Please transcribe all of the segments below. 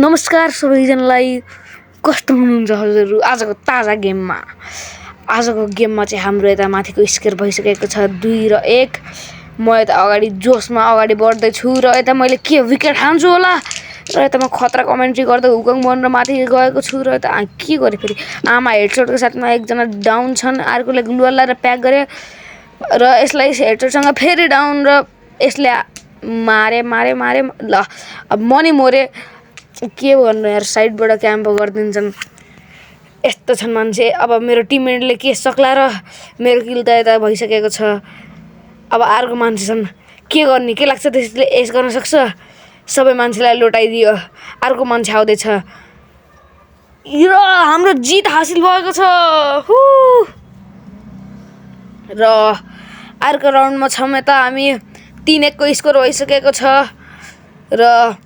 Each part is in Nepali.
नमस्कार सबैजनालाई कस्तो हुनुहुन्छ हजुरहरू आजको ताजा गेममा। आजको गेममा चाहिँ हाम्रो यता माथिको स्कोर भइसकेको छ 2 र 1। म यता अगाडि जोसमा अगाडि बढ्दैछु र यता मैले के विकेट हान्छु होला र यता म खतरा कमेन्ट्री गर्दै हुकङ बनेर माथि गएको छु र यता के गरेँ फेरि आमा हेडसटको साथमा एकजना डाउन छन्, अर्कोले ग्लुअल लगाएर प्याक गरे र यसलाई हेडसटसँग फेरि डाउन र यसले मारे ल अब मनी मोरे के गर्नु यार, साइडबाट क्याम्प गरिदिन्छन्। यस्तो छन् मान्छे। अब मेरो टिममेटले के सक्ला र मेरो किल त यता भइसकेको छ। अब अर्को मान्छे छन्, के गर्ने, के लाग्छ त्यसले एस गर्न सक्छ? सबै मान्छेलाई लोटाइदियो। अर्को मान्छे आउँदैछ र हाम्रो जित हासिल भएको छ। र अर्को राउन्डमा छौँ यता हामी 3-1 को स्कोर भइसकेको छ र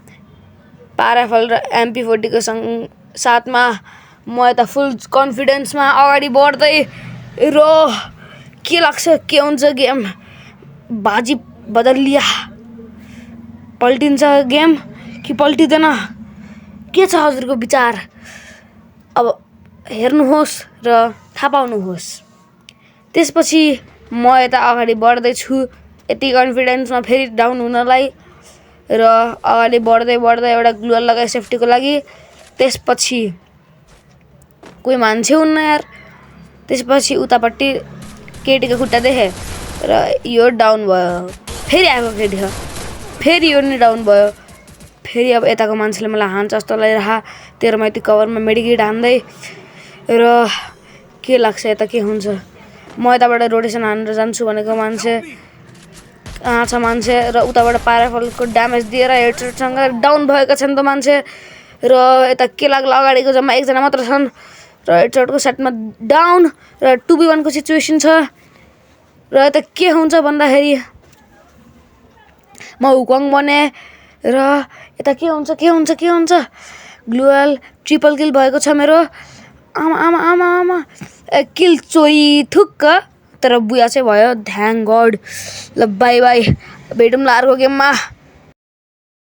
पाराफल र MP40 को साथमा म यता फुल कन्फिडेन्समा अगाडि बढ्दै र के लाग्छ के हुन्छ गेम? बाजी बदल लिया, पल्टिन्छ गेम कि पल्टिँदैन? के छ हजुरको विचार? अब हेर्नुहोस् र थाहा पाउनुहोस्। त्यसपछि म यता अगाडि बढ्दैछु यति कन्फिडेन्समा फेरि डाउन हुनलाई र अगाडि बढ्दै एउटा ग्लुअल लगाए सेफ्टीको लागि। त्यसपछि कोही मान्छे हुन्न यार। त्यसपछि उतापट्टि केटीको खुट्टा देखेँ र यो डाउन भयो। फेरि आएको केटी हो, फेरि यो नि डाउन भयो। फेरि अब यताको मान्छेले मलाई हान्छ जस्तो लागिरहा। तेरोमा यति कभरमा मेडिकेट हान्दै र के लाग्छ यता के हुन्छ? म यताबाट रोटेसन हानेर जान्छु भनेको मान्छे कहाँ छ मान्छे र उताबाट पाराफलको ड्यामेज दिएर हेडसटसँग डाउन भएका छन् त मान्छे। र यता के लाग्ला अगाडिको जम्मा एकजना मात्र छन् र हेडसटको साथमा डाउन र 2v1 को सिचुएसन छ। र यता के हुन्छ भन्दाखेरि म हुकङ बने र यता के हुन्छ ग्लुअल ट्रिपल किल भएको छ मेरो। आमा किल चोरी थुक्क, तर बुया चाहिँ भयो। Thank God. ल बाई भेटौँला अर्को गेममा।